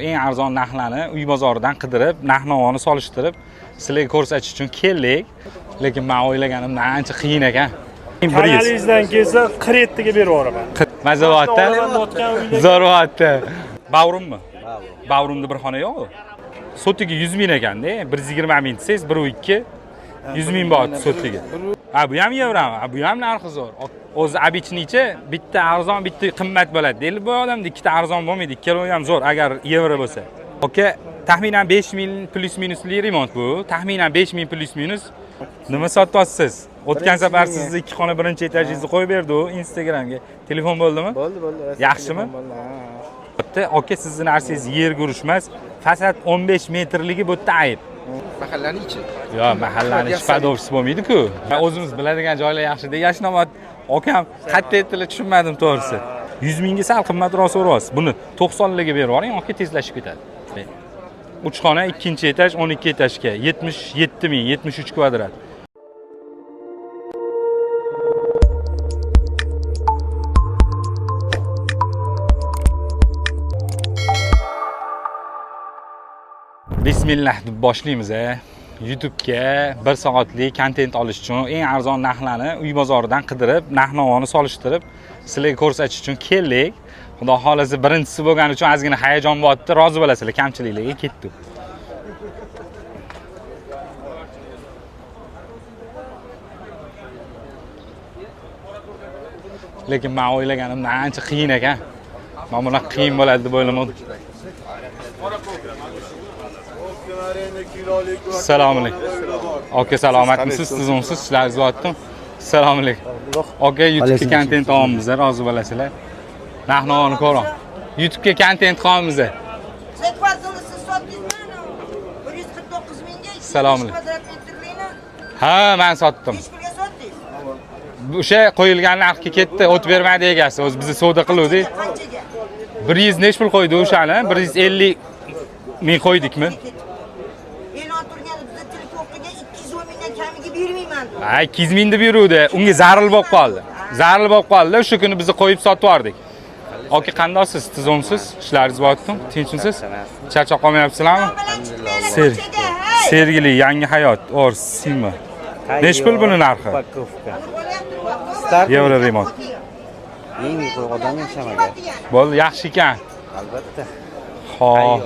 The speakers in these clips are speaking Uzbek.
Eng arzon narxlarni uy bozoridan qidirib, narx-navoni solishtirib, sizlarga ko'rsatish uchun keldik. Lekin men o'ylaganimdan ancha qiyin ekan. 100. Kanalingizdan kelsa 47 ga berib yuboraman. Mazavatda. O'tgan uyda Zo'rvatda. Bavrummi? Bavrumda bir xona yo'q. Sotigi 100 ming ekanda, 120 ming desangiz 1.2 100 ming bor sotigi. Ha, bu ham yevrami? Ha, bu ham narxi zo'r. O'zi abichnichi bitta arzon, bitta qimmat bo'ladi. Deyli bu odamda ikkita arzon bo'lmaydi, ikkalovi ham zo'r agar yevro bo'lsa. Aka, taxminan 5 ming plus minusli remont bu. Taxminan 5 ming plus minus. Nima sotyapsiz? O'tgan safar sizni ikki xona birinchi etajingizni qo'yib berdi u Instagramga. Telefon bo'ldimi? Bo'ldi, bo'ldi. Yaxshimi? Bo'ldi, ha. Bitta aka sizni narsangiz yerga urish emas, fasad 15 metrligi bu yerda ayb. Mahallani ichi. Yo, mahallani ichi под ofis bo'lmaydi-ku. O'zimiz biladigan joylar yaxshi degan Yashnobod akam qayerda aytdilar tushunmadim to'g'risi. 100 mingga sal qimmatroq so'rayapsiz. Buni 90 larga berib yuboring, aka tezlashib ketadi. 3 xona, ikkinchi etaj, 12 etajga 77 ming, 73 kvadrat. Bismillah deb boshlaymiz a. YouTube'ga 1 soatlik kontent olish uchun eng arzon narxlarni uy bozoridan qidirib, narx-navoni solishtirib, sizlarga ko'rsatish uchun keldik. Xudo xolasa birinchisi bo'lgani uchun ozgina hayajon bo'lyapti. Rozi bo'lasizlar, kamchiliklarga ketdi. Lekin men o'ylaganimdan ancha qiyin ekan. Men bunaqa qiyin bo'ladi deb o'ylamadim. Assalomu alaykum. Aka salomatmisiz? Tuzumsiz? Sizlarni izlayotdim. Assalomu alaykum. Aka YouTube'ga kontent olamiz, rozi bo'lasizlar. Narx-navoni ko'ring. YouTube'ga kontent qilamiz. Sen kvartalni siz sotdingizmi? 149 mingga 200 Assalomu alaykum. kvadrat metrlikni Ha, men sotdim. nechi pulga sotdingiz? O'sha qo'yilgan narxga ketdi, o't bermadi egasi. O'zi bizni savdo qiluvdik. Qanchaga? 100 nechi pul qo'ydi o'shani? 150 ming qo'ydikmi? E'lon turganda biza telefon qilgan 210 mingdan kamiga bermayman dedi. Ha, 200 ming deb yuruvdi. Unga zaril bo'lib qoldi. Zaril bo'lib qoldi. O'sha kuni bizni qo'yib sotib yubordik. Aka qandoqsiz? Tuzumsiz? Ishlaringiz bo'lyaptimi? Tinchmisiz? Charchab qolmayapsizlarmi? Bilan chiqmanglar Ser. ko'chaga, hey! Sergeli yangi hayot, Orsima. Nechi pul buni narxi? Упаковка. Yevro remont. Eng qo'y odam yashamagan. Bo'ldi, yaxshi ekan. Albatta. Xo'p.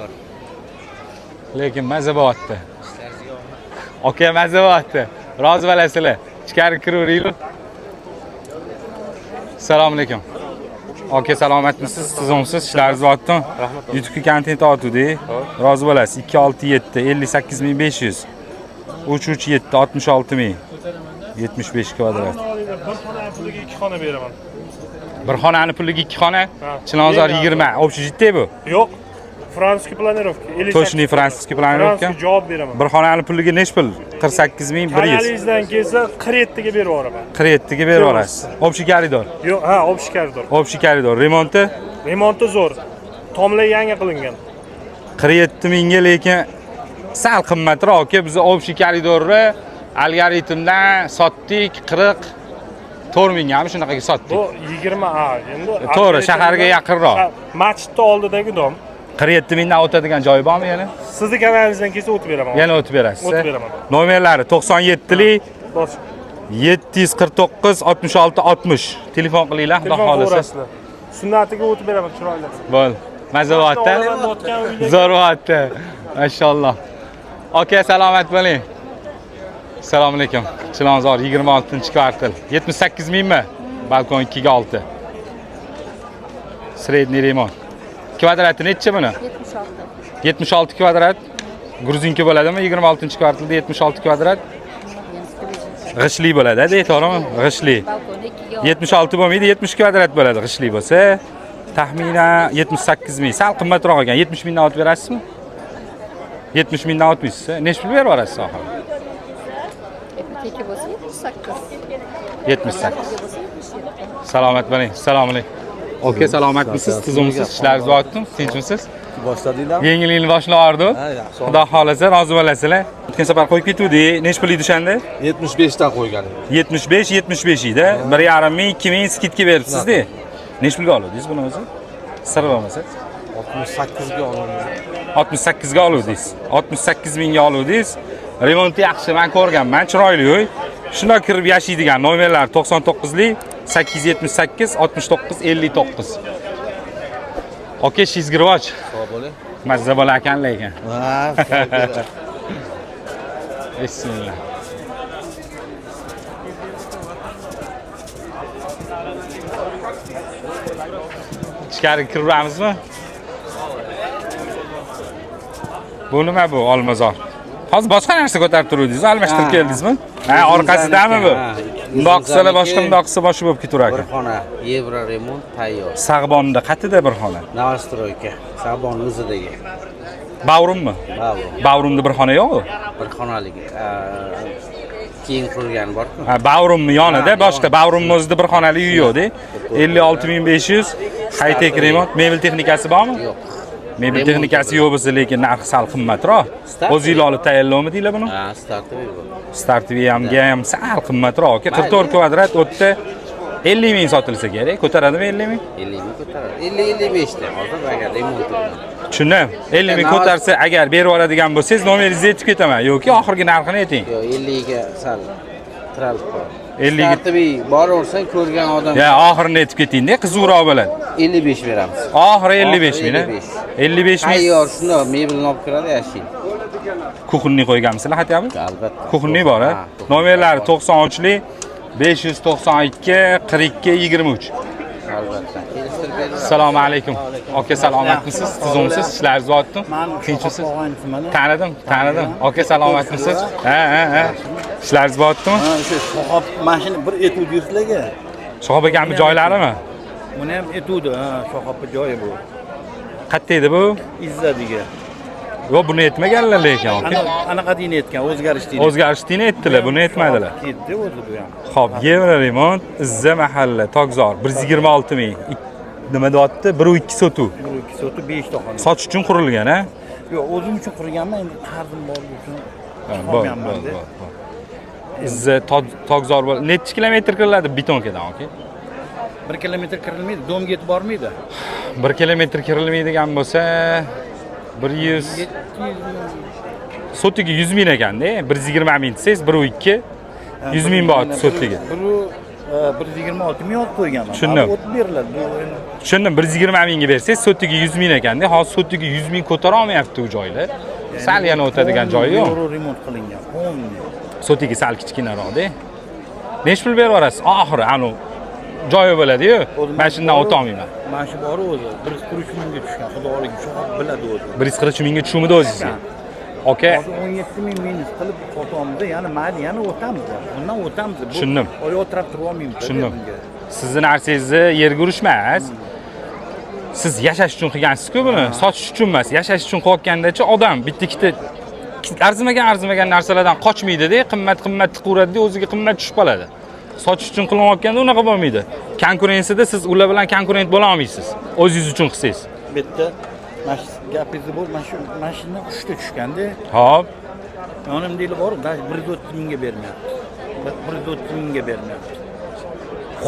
Lekin maza bo'lyapti. Aka maza bo'lyapti. Rozi bo'lasizlar. Ichkari kiraveringlar. Assalomu alaykum. Aka salomatmisiz? Tuzumsiz? Ishlaringiz bo'lyaptimi? YouTube'ga kontent otuvdik. Rozi bo'lasiz. 267 58500. 337 66000. 75 kvadrat. bir xona puliga ikki xona beraman. Bir xonani puliga ikki xona. Ha. Chilonzor 20. Общежитие bu. Yo'q. Fransiya planirovka. 58 Точный fransiya planirovka. Fransiya javob beraman. Bir xonani puliga nechi pul? 48100. Kanalingizdan kelsa 47 ga berib yuboraman. 47 ga berib yuborasiz. Общий koridor. Yo'q, ha, общий koridor. Общий koridor. Remonti Remonti zo'r. Tomlar yangi qilingan. 47 mingga lekin sal qimmatroq aka. Biz общий koridorni algoritmdan sotdik 44 mingami shunaqaga sotdik. Bu 20 a endi. To'g'ri, shaharga yaqinroq. Masjidni oldidagi dom. 47 mingdan o'tadigan joyi bormi yana? Sizni kanalingizdan kelsa o'tib beraman. Yana o'tib berasiz. O'tib beraman. Nomerlari 97lik Bos. 749 66 60. Telefon qilinglar, xudo Telefon xolasa. qilaverasizlar. Sunnatiga o'tib beraman chiroyli. Bo'ldi. Mazavatda. Olaman o'tgan uyda Zo'rvatti. Mashalloh. Aka salomat bo'ling. Assalomu alaykum. Chilonzor 26-kvartal. 78 mingmi? Balkon 2 ga 6. Средний remont. Kvadrati nechi buni? 76. 76 kvadrat. Gruzinka bo'ladimi? 26-kvartalda 76 kvadrat. G'ishtli bo'ladi, de, to'g'rimi? G'ishtli. Balkon 2 ga 76 bo'lmaydi, 70 kvadrat bo'ladi g'ishtli bo'lsa. Taxminan 78 ming. Sal qimmatroq ekan. 70 mingdan olib berasizmi? 70 mingdan olmaysiz. Nechi pul berib yuborasiz oxiri? Ipoteka bo'lsa 78. 78. Ipoteka bo'lsa 77. Salomat bo'ling. Assalomu alaykum. Aka salomatmisiz? Tuzumsiz? Ishlaringiz bo'lyaptimi? Tinchmisiz? Boshladinglarmi? Yengillikni boshlardi. Ha, yaxshi. Xudo xolasa rozi bo'lasizlar. O'tgan safar qo'yib ketuvdik. Nechi pul edi o'shanda? 75 dan qo'ygan edim. 75 75 edi. 1,5 ming, 2 ming skidka beribsiz-da. Nechi pulga oldingiz buni o'zi? Sir bo'lmasa. 68 ga oldim. 68 ga oluvdingiz. 68 mingga oluvdingiz. Remonti yaxshi, men ko'rganman, chiroyli uy. Shundoq kirib yashaydigan nomerlar 99lik 878 69 59. Aka, ishingiz rivoj. Sog' bo'ling. Mazza bola ekan lekin. Ha, Bismillah. Ichkari kiramizmi? Bu nima bu Olmazor? Hozir boshqa narsa ko'tarib turuvdingiz, almashtirib keldingizmi? Ha, orqasidami bu? Ha, Bundoq qilsalar boshqa, o'zimizniki. bundoq qilsa boshqa bo'lib ketaverar Bir ekan. xona yevro remont tayyor. Sag'bonda qayerda bir xona? Novostroyka, Sabon o'zidagi. Bavrummi? Bavrum. Bavrumda bir xona yo'q-ku. Bir xonalik. Keyin qurilgan bor-ku. Ha, Bavrumni yonida Ha, boshqa yonida. Bavrumni o'zida bir xonali uy yo'q-da. 56500 high-tech remont, mebel texnikasi bormi? Yo'q. Mebel Remont texnikasi yo'q bo'lsa, lekin narxi sal qimmatroq. Startli. O'zinglar olib tayyorlamidinglar buni? Ha, startoviy bu. Startli hamga ham sal qimmatroq. Aka, 44 kvadrat o'tda 50 ming sotilsa kerak. Ko'taradimi 50 ming? 50 ming ko'taradi. 50-55 ta hozir agar remont bilan. Tushundim. 50 ming ko'tarsa, agar berib yuboradigan bo'lsangiz, nomeringizni aytib ketaman yoki oxirgi narxini ayting. Yo'q, 50 ga sal tiralib qoladi. 50 ga Startoviy boraversang ko'rgan odam Ya, oxirini aytib keting-da, qiziqroq bo'ladi. 55 beramiz. Oxiri 55 ming, 55. 55 ming. Tayyor shundoq mebelni olib kiradi, yashaydi. Kuxunni qo'yganmisizlar хотя бы? Albatta. Kuxunni bor, ha? Ha, kuxunni Nomerlari bor. 93lik 592 42 23. Albatta. Kelishtirib beramiz. Assalomu alaykum. Aka, salomatmisiz? Tuzumsiz? Ishlaringiz bo'lyaptimi? Man Tinchmisiz? og'aynisiman. Tanidim, tanidim. Aka, salomatmisiz? Ha, ha, ha. Ishlaringiz bo'lyaptimi? Ha, o'sha Shohob mashina bir etuvdi sizlarga. Shohob akamning joylarimi? Buni ham etuvdi, ha, Shohobni joyi bu. Qayerda edi bu? Izza degan. Yo'q, buni aytmaganlar lekin, aka. Ana anaqa deyini aytgan, o'zgarish deyini. O'zgarish deyini aytdilar, buni aytmadilar. Ketdi o'zi bu ham. Xo'p, Yevro remont, Izza mahalla, Tokzor, 126 ming. Nima deyapti? 1.2 sotuv. Bir ikki sotu 5 ta xona. Sotish uchun qurilgan, ha? Yo'q, o'zim uchun qurganman, endi qarzim borligi uchun Bor, bor, qolganman. bor, bor. Izza Tokzor nechi kilometr kiriladi betonkadan, aka? 1 kilometr kirilmaydi, domga yetib bormaydi. 1 kilometr kirilmaydigan bo'lsa 100 700 sotigi 100 ming ekanda, 120 ming desangiz 1.2 100 ming bor sotigi. Bir 126 ming olib qo'yganman. Tushundim. O'tib beriladi. Bu endi Tushundim, 120 mingga bersangiz sotigi 100 ming ekanda, hozir sotigi 100 ming ko'tara olmayapti u joylar. Sal yana o'tadigan joyi yo'q. Yevro remont qilingan. Полный. Sotigi sal kichkinaroqda. Nechi pul berib yuborasiz? Oxiri anu joyi bo'ladi-yu. Men shundan o'ta olmayman. Mana shu bori o'zi 143 mingga tushgan. Xudolik Shohob biladi o'zi. 143 mingga tushumidi o'zingizga. Aka, Hozir 17 ming minus qilib sotamiz, yana mayli, yana o'tamiz. Bundan o'tamiz. Bu Tushundim. Oyoq tirab tura olmaymiz. Tushundim. Sizni narsangizni yerga urishmas. Siz yashash uchun qilgansiz-ku buni, sotish uchun emas. Yashash uchun qilayotgandachi odam bitta ikkita arzimagan narsalardan qochmaydi-da, qimmat qimmat tiqaveradi-da, o'ziga qimmat tushib qoladi. Sotish uchun qilinayotganda unaqa bo'lmaydi. Konkurensiyada siz ular bilan konkurent bo'la olmaysiz. O'zingiz uchun qilsangiz. Bu yerda mana shu gapingizni bo'l, mana shu mashina 3 ta tushganda, Xo'p, yonimdagilar bor, даже 130 mingga bermayapti. 130 mingga bermayapti.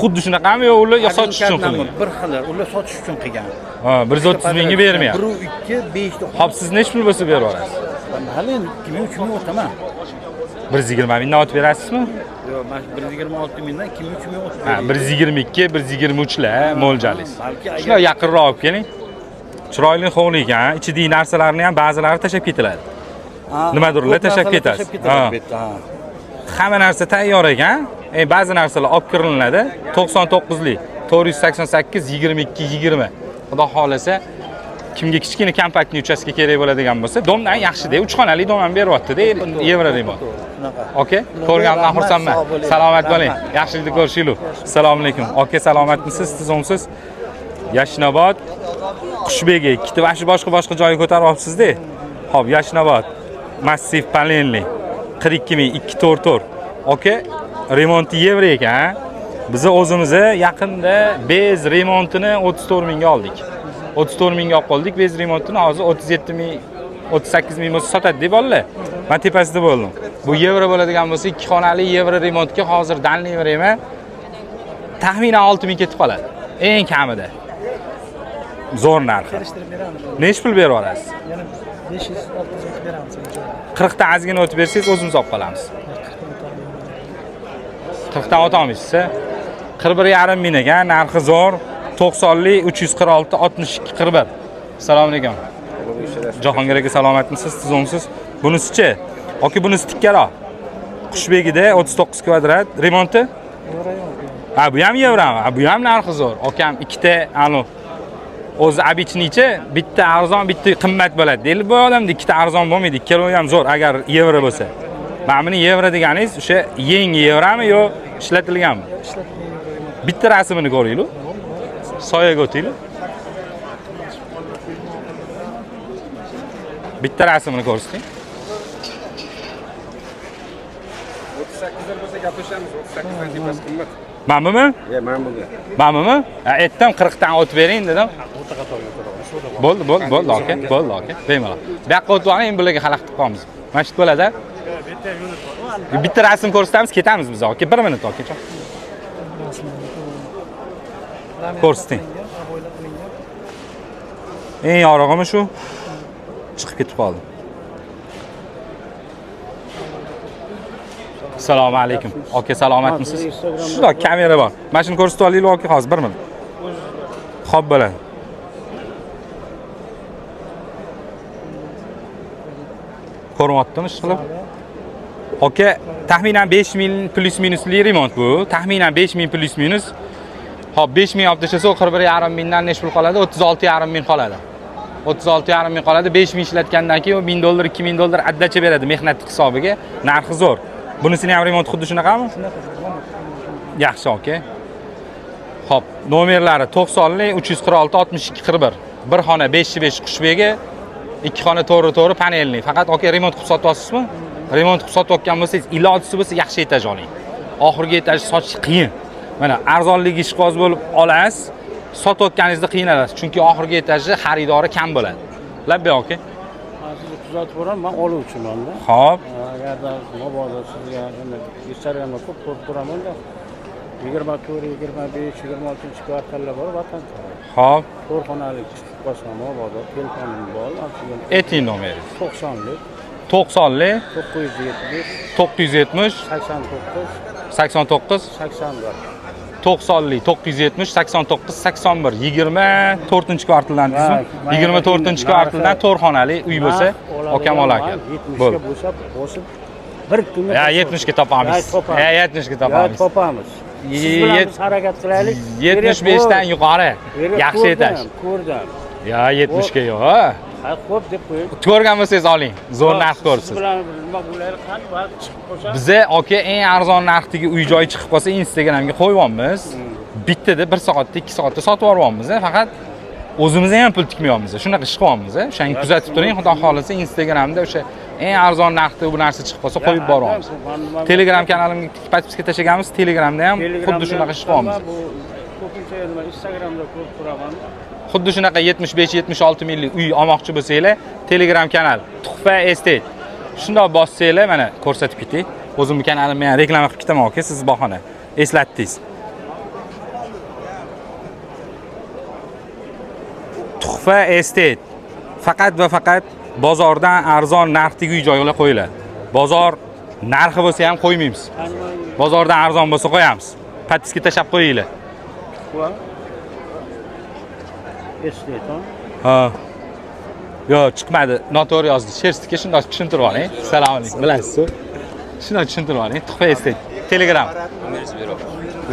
Xuddi shunaqami yo ular yo sotish uchun Advokatlarmi? qilgan? Bir xil, ular sotish uchun qilgan. Ha, 130 mingga bermayapti. 1.2 5 ta. Xo'p, siz nechi pul bo'lsa berib yuborasiz? Hali endi 2 ming, 3 ming o'taman. 120 mingdan o'tib berasizmi? Yo'q, mana shu 126 mingdan 2 ming, 3 ming o'tib. Ha, 122, 123 lar mo'ljalingiz. Balki agar- Shunday yaqinroq olib keling. Chiroyli hovli ekan, ichidagi narsalarni ham ba'zilari tashlab ketiladi. Nimadirlar tashlab ketasiz. Tashlab ketadi Ha. bu yerda, ha. Hamma narsa tayyor ekan. Ba'zi narsalar olib kiriladi. 99lik 488 22 20. Xudo xolasa kimga kichkina kompaktniy uchastka kerak bo'ladigan bo'lsa, domdan yaxshi-da, 3 xonali dom ham beryapti-da, yevro remont. Shunaqa. Aka, ko'rganimdan xursandman. Salomat bo'ling. Yaxshilikda ko'rishaylik. Assalomu alaykum. Aka, salomatmisiz? Tuzumsiz? Yashnobod Qushbegi ikkita mana shu boshqa joyga ko'tarib olibsiz-da. Xo'p, Yashnobod Massiv Palenli 42244. Aka, remonti yevro ekan. Biz o'zimiz yaqinda bez remontini 34 mingga oldik. 34 mingga olib qoldik. Bez remontini hozir 37 ming, 38 ming bo'lsa sotadi deb bolalar. Men tepasida bo'ldim. Bu yevro bo'ladigan bo'lsa, 2 xonali yevro remontga hozir danli время taxminan 6 ming ketib qoladi. Eng kamida. Zo'r narxi. Kelishtirib beramiz. Nechi pul berib yuborasiz? Yana 500 600 o'tib beramiz. 40 dan ozgina o'tib bersangiz o'zimiz olib qolamiz. 40 dan o'tolmaysiz. 41,5 ming ekan, narxi zo'r. 90lik 346 62 41. Assalomu alaykum. Jahongir aka salomatmisiz, tuzukmisiz? Bunisichi? Aka bunisi tikkaroq. Qushbegida 39 kvadrat, remonti? Ha, bu ham yevrami? Ha, bu ham narxi zo'r. Akam ikkita anu o'zi обычныйchi bitta arzon, bitta qimmat bo'ladi. Deyli bu odamda ikkita arzon bo'lmaydi, ikkalovi ham zo'r agar yevro bo'lsa. Mana buni yevro deganingiz o'sha yangi yevrami yo ishlatilganmi? Bitta rasmini ko'ringlar. Soyaga o'tinglar. Bitta rasmini ko'rsating. 38 bo'lsa gaplashamiz, 38 dan tepasi qimmat. Mana bumi? Ya, mana bunga. Mana bumi? Ha, aytdim 40 dan o'tib bering dedim. Bo'ldi, bo'ldi, bo'ldi aka, bo'ldi aka. Bemalol. Bu yoqqa o'tib oling, endi bularga xalaqit qilib qolamiz. Mana shu bo'ladi. Bitta rasm ko'rsatamiz, ketamiz biz aka. 1 minut akajon. Ko'rsating. Eng yorug'imi shu? Chiqib ketib qoldi. Assalomu alaykum. Aka salomatmisiz? Shundoq kamera bor. Mana shuni ko'rsatib olaylik aka hozir 1 minut. Xo'p bo'ladi. Ko'rinyaptimi ish qilib? Aka, taxminan 5000 plus minusli remont bu. Taxminan 5000 plus minus. Xo'p, 5000 olib tashlasa 41,5 mingdan necha pul qoladi? 36,5 ming qoladi. 36,5 ming qoladi. 5000 ishlatgandan keyin u $1000, $2000 addacha beradi mehnat hisobiga. Narxi zo'r. Bunisini ham remont xuddi shunaqami? Yaxshi, aka. Xo'p, nomerlari 90lik 346 62 41. Bir xona 5 5 Qushbegi, ikki xona to'g'ri panelli. Faqat aka remont qilib sotyapsizmi? Remont qilib sotayotgan bo'lsangiz, ilojisi bo'lsa yaxshi etaj oling. Oxirgi etaj sotish qiyin. Mana arzonligi ishqiboz bo'lib olasiz, sotayotganingizda qiynalasiz, chunki oxirgi etajda xaridori kam bo'ladi. Labbay aka. Sizni kuzatib boraman, men oluvchiman-da. Xo'p, Agarda mabodo sizga endi Instagramda ko'p ko'rib turaman-da. 24, 25, 26 kvartallar bor vatan. Xo'p, To'rt xonalik chiqib qolsa mabodo telefonim bor, ayting nomeringizni. 90lik 90lik 970 970 89 89 81. 90lik 970 89 81 24 kvartaldan deysizmi? Ha, 24 kvartaldan to'rt xonali uy bo'lsa, akam olar ekan. 70 Bo'ldi. ga bo'lsa bosib bir kunga Ya 70 ga topamiz. Ya, Ya 70 ga Ya topamiz. topamiz. Siz bilan biz harakat qilaylik. 75 dan yuqori. Kerak Yaxshi etaj. Ko'rdim. Ya 70 ga yo'q. Ha, xo'p deb qo'ying. Ko'rgan bo'lsangiz oling. Zo'r narx ko'rsiz. Siz bilan nima bo'laylik, qani vaqt chiqib qolsa. Biza aka eng arzon narxdagi uy joyi chiqib qolsa Instagramga qo'yyapmiz. Bittada 1 soatda, 2 soatda sotib yuboryapmiz, faqat o'zimizga ham pul tikmayapmiz. Shunaqa ish qilyapmiz. O'shani kuzatib turing, xudo xohlasa Instagramda o'sha eng arzon narxda bu narsa chiqib qolsa qo'yib boryapmiz. Telegram kanalimga подписка tashlaganmiz, Telegramda ham xuddi shunaqa ish qilyapmiz. Bu ko'pincha nima Instagramda ko'rib turaman. Xuddi shunaqa 75-76 minglik uy olmoqchi bo'lsanglar, Telegram kanal Tuhfa Estate. Shundoq bossanglar, mana ko'rsatib ketay. O'zimni kanalimni ham reklama qilib ketaman aka, siz bahona eslatdingiz. Tuhfa Estate. Faqat va faqat bozordan arzon narxdagi uy joylar qo'yiladi. Bozor narxi bo'lsa ham qo'ymaymiz. Bozordan arzon bo'lsa qo'yamiz. Подписка tashlab qo'yinglar. Tuhfa Estate. Ha. Yo'q, chiqmadi. Noto'g'ri yozdi. Sherstga shundoq tushuntirib oling. Assalomu alaykum. Bilasiz-ku. Shundoq tushuntirib oling. Tuhfa Estate. Telegram.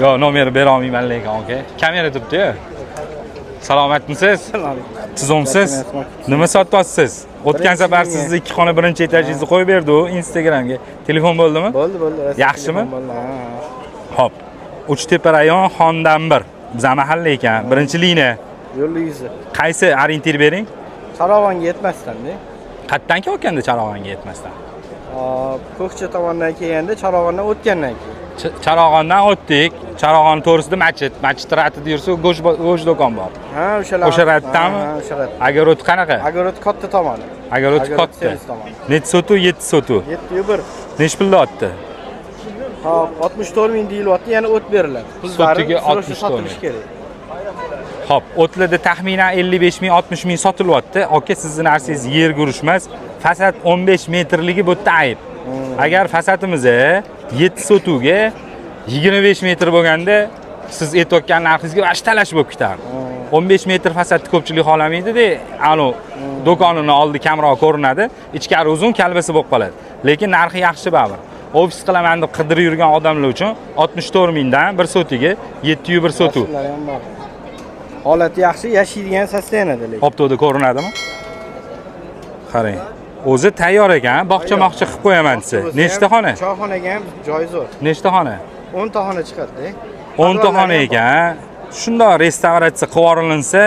Yo'q, nomer bera olmayman lekin, aka. Kamera turibdi-yu. Salomatmisiz? Tuzukmisiz? Nima sotyapsiz? O'tgan safar sizni ikki xona birinchi etajingizni qo'yib berdi u Instagramga. Telefon bo'ldimi? Bo'ldi, bo'ldi. Yaxshimi? Bo'ldi, ha. Xo'p. Uchtepa rayon Xondan 1. Bizning mahalla ekan. Birinchi liniya. Yo'l yuzi. Qaysi orientir bering? Charog'onga yetmasdan-da. Qayerdan kelganda Charog'onga yetmasdan? Hop, Ko'kcha tomondan kelganda Charog'ondan o'tgandan keyin. Charog'ondan o'tdik. Charog'on to'g'risida masjid. Masjid ratida yursa go'sht do'kon bor. Ha, o'shalar. O'sha ratdami? Ha, o'sha ratda. Огород qanaqa? Огород katta tomoni. Огород katta. Servis tomoni. Necha sotu? 7 sotu. 7 1. Necha pulda otdi? Hop, 64 ming deyilyapti, yana o't beriladi. Pullari Sotiga срочно 64 sotilishi ming. kerak. Xo'p, o'tlarda taxminan 55 ming, 60 ming sotilyapti. Aka, sizni narsangiz yerga urushmas. Fasad 15 metrligi bu yerda ayb. Agar fasadimiz 7 sotuvga 25 metr bo'lganda siz aytayotgan narxingizga vash talash bo'lib ketardi. 15 metr fasadni ko'pchilik xohlamaydi-da, anu do'konini oldi kamroq ko'rinadi, ichkari uzun kalbasa bo'lib qoladi. Lekin narxi yaxshi baribir. Ofis qilaman deb qidirib yurgan odamlar uchun 64 mingdan bir sotiga 701 sotuv. Rasmlari ham bor. Holati yaxshi, yashaydigan sostoyaniyada lekin. Optoda ko'rinadimi? Qarang. O'zi tayyor ekan, bog'cha-moqcha qilib qo'yaman desa. Bo'lsa ham, Nechta xona? Choyxonaga ham joyi zo'r. Nechta xona? 10 ta xona chiqadi. 10 ta xona ekan. Shundoq restavratsiya qilib yuborilsa,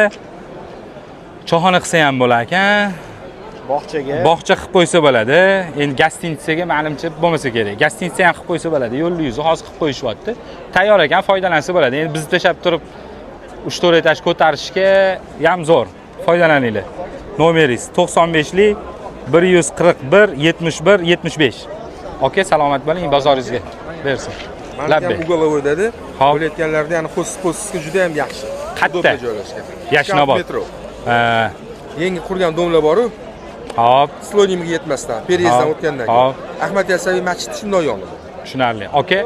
choyxona qilsa ham bo'lar ekan. Bog'chaga. Bog'cha qilib qo'ysa bo'ladi. Endi gostinitsaga menimcha bo'lmasa kerak. Gostinitsa ham qilib qo'ysa bo'ladi. Yo'lli yuzi hozir qilib qo'yishyapti. Tayyor ekan, foydalansa bo'ladi. Endi bizni tashlab turib 3-4 etaj ko'tarishga ham zo'r. Foydalaninglar. Nomeringiz 95lik 141 71 75. Aka, salomat bo'ling, bozoringizga bersin. Maniki ham Labbay. уголовой dedi. Hop. Bo'layotganlarda ya'ni xosisga juda ham yaxshi. Qatta? Удобно joylashgan. Yashnobod. Metro. Ha, Yangi qurgan domla bor-u, hop, Slonimga yetmasdan, Perezddan Hop, o'tgandan hop. keyin. Ahmad Yasaviy masjidi shundoq yonida. Tushunarli. Aka,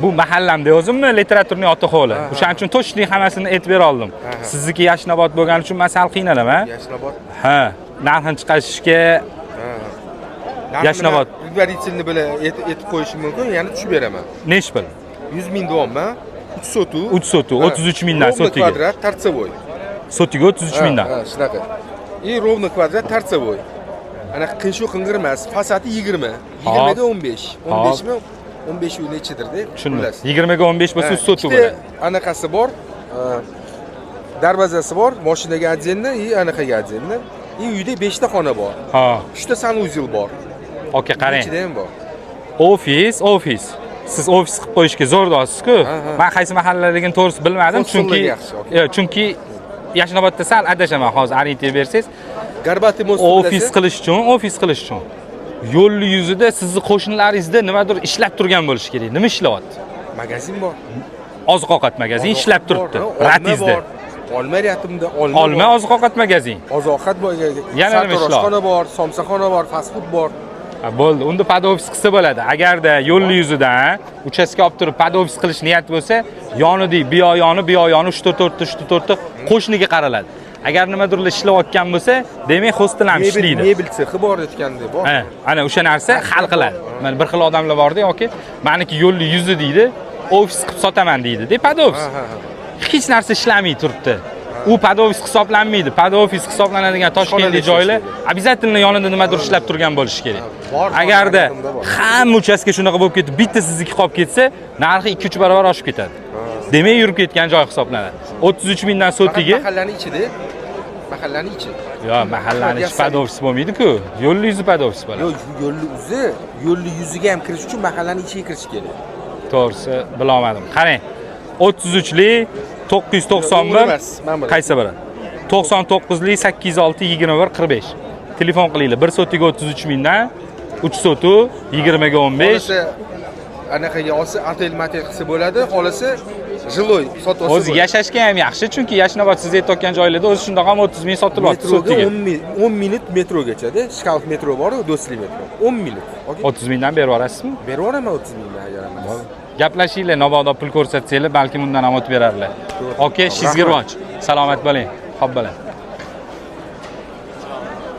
bu mahallamda o'zimmi literaturniy ota hovli. O'shaning uchun точно hammasini aytib bera oldim. Sizniki Yashnobod bo'lgani uchun men sal qiynalaman. Yashnobod. Ha, narxini chiqarishga Narxini Yashnobod. man Предварительно bilan etib qo'yishim mumkin, yana tushib beraman. Nechi pul? 100 ming deyapman. 3 sotuv. 3 sotuv, 33 mingdan Ровно sotiga. Kvadrat торцевой. Sotiga 33 mingdan. Ha, shunaqa. И ровно kvadrat торцевой. Ana qiyshuv qing'ir emas, fasadi 20. 20 ga 15. 15 mi? 15 uy nechidir-da. Tushundim. Xullas. 20 ga 15 bo'lsa Ha, 3 sotuv ikkita bo'ladi. Anaqasi bor. Darvozasi bor, mashinaga отдельно и anaqaga отдельно. И uyda 5 ta xona bor. Ha, 3 ta санузел bor. Aka, qarang. Ichida ham bor. Ofis, ofis. Siz ofis qilib qo'yishga zo'r deyapsiz-ku. Ha, ha. Men qaysi mahallaligini to'g'risi bilmadim, chunki Hostellarga yaxshi, aka. Yo'q, chunki Yashnobodda sal adashaman hozir orientir bersangiz. Горбатый мост Ofis qilish uchun, ofis qilish uchun yo'lni yuzida sizni qo'shnilaringizda nimadir ishlab turgan bo'lishi kerak. Nima ishlayapti? Magazin bor. Oziq-ovqat magazin ishlab turibdi. Bor, olma Ratizda. bor. Olma ряд imda, olma. Olma bor. oziq-ovqat magazin. Oziq-ovqat bor. Yana nima ishlar? Sartaroshxona bor, somsaxona bor, fast food bor. Ha, bo'ldi. Unda под ofis qilsa bo'ladi. Agarda yo'lni yuzidan uchastka olib turib под ofis qilish niyati bo'lsa, yonida bu yoq yoni, bu yoq yoni 3 ta 4 ta 3 ta 4 ta qo'shniga qaraladi. Agar nimadirlar ishlayotgan bo'lsa, demak hostel ham Mebel, ishlaydi. mebel sexi bor aytgandek bor. Ha, ana o'sha narsa hal qiladi. Mana bir xil odamlar borda, yoki maniki yo'lni yuzi deydi, ofis qilib sotaman deydi, de под ofis. Ha, ha, ha. Hech narsa ishlamay turibdi. U под ofis hisoblanmaydi. Под ofis hisoblanadigan Toshkentdagi Ishxonada joylar ishlash обязательно yonida nimadir ishlab turgan bo'lishi kerak. Bor, bor, Agarda haqiqatda bor. hamma uchastka shunaqa bo'lib ketib, bitta sizniki qolib ketsa, narxi 2-3 barobar oshib ketadi. Demak, yurib ketgan joy hisoblanadi. 33 mingdan Faqat sotiga. mahallani ichida. Mahallani ichi. Yo, mahallani ichi под ofis bo'lmaydi-ku. Yo'lli yuzi под ofis bo'ladi. Yo'q, yo'lli yuzi, yo'lli yuziga ham kirish uchun mahallani ichiga kirish kerak. To'g'risi bilolmadim. Qarang. 33lik 991 Emas, mana biri. Qaysi biri? 99lik 806 21 45. Telefon qilinglar. 1 sotiga 33 mingdan, 3 sotu 20 ga 15. Xohlasa anaqaga olsa, otel motel qilsa bo'ladi, xohlasa жилой sotib olsa O'zi bo'ladi. yashashga ham yaxshi, chunki Yashnobod siz aytayotgan joylarda o'zi shundoq ham 30 ming sotilyapti Metroga sotiga. 10 minut, 10 minut metrogachada, Shkalov metro bor-u, Do'stlik metro. 10 minut. Okey. 30 mingdan berib yuborasizmi? Berib yuboraman 30 mingdan agar emas. Gaplashinglar, mabodo pul ko'rsatsanglar, balkim undan ham o'tib berarlar. Okey, ishingizga rivoj. Salomat bo'ling. Xo'p bo'ling.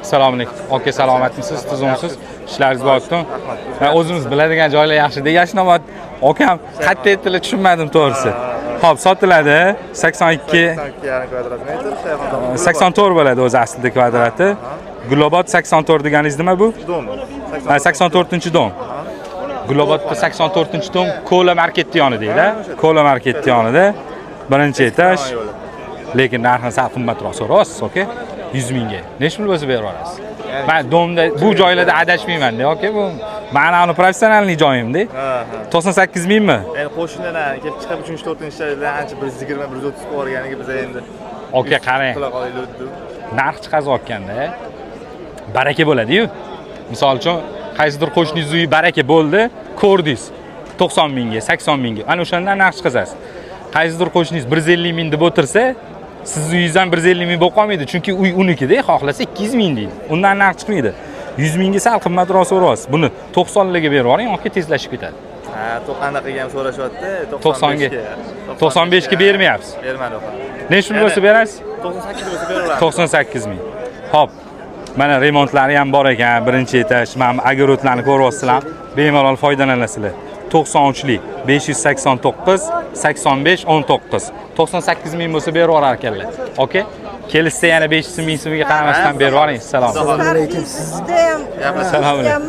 Assalomu alaykum. Aka, salomatmisiz? Tuzukmisiz? Ishlaringiz bormi? Ha, o'zimiz biladigan joylar yaxshi. Yashnobod akam qayerda aytdilar, tushunmadim to'g'risi. Xo'p, sotiladi 82 82,5 kvadrat metr. Shayxontohur. 84 bo'ladi o'zi aslida kvadrati. Gulobod 84 deganingiz nima bu? Дом. Ha, 84-дом. Gulobodda 84-дом Kola marketni yonida, Kola marketni yonida. Birinchi etaj. Lekin narxini sal qimmatroq so'rayapsiz, aka. 100 mingga. Necha pul bo'lsa berib yuborasiz? Men дом da bu joylarda adashmayman-da, aka. Bu mani профессиональный joyim-da. 98 mingmi? Endi qo'shnilar kelib chiqib 3-4-joylar ancha 120 130 ga borganiga biz endi Aka, qarang. Qila qolaylik deb. Narx chiqazayotganda baraka bo'ladi-yu. Misol uchun, qaysidir qo'shningiz uyi baraka bo'ldi, ko'rdingiz 90 mingga, 80 mingga. Ana o'shandan narx chiqazasiz. Qaysidir qo'shningiz 150 ming deb o'tirsa, Sizni uyingizdan 150 ming bo'lib qolmaydi, chunki uy unikida, xohlasa 200 ming deydi. Undan narx chiqmaydi. 100 mingga sal qimmatroq so'rayapsiz. Buni 90 larga berib yuboring, aka, tezlashib ketadi. Ha, anaqaga ham so'rashyapti. 90 ga. 95 ga bermayapsiz. Bermadim. Necha pul bo'lsa berasiz? 98 bo'lsa beraveramiz. 98 ming. Xo'p. Mana remontlari ham bor ekan, birinchi etaj, mana bu огород larni ko'ryapsizlar, bemalol foydalanasizlar. 93lik 589 85 19. 98 ming bo'lsa berib yuborar ekanlar. Okey? Kelishsa yana 500 ming so'mga qaramasdan berib yuboring. Salom. Assalomu alaykum. Judayam Assalomu alaykum.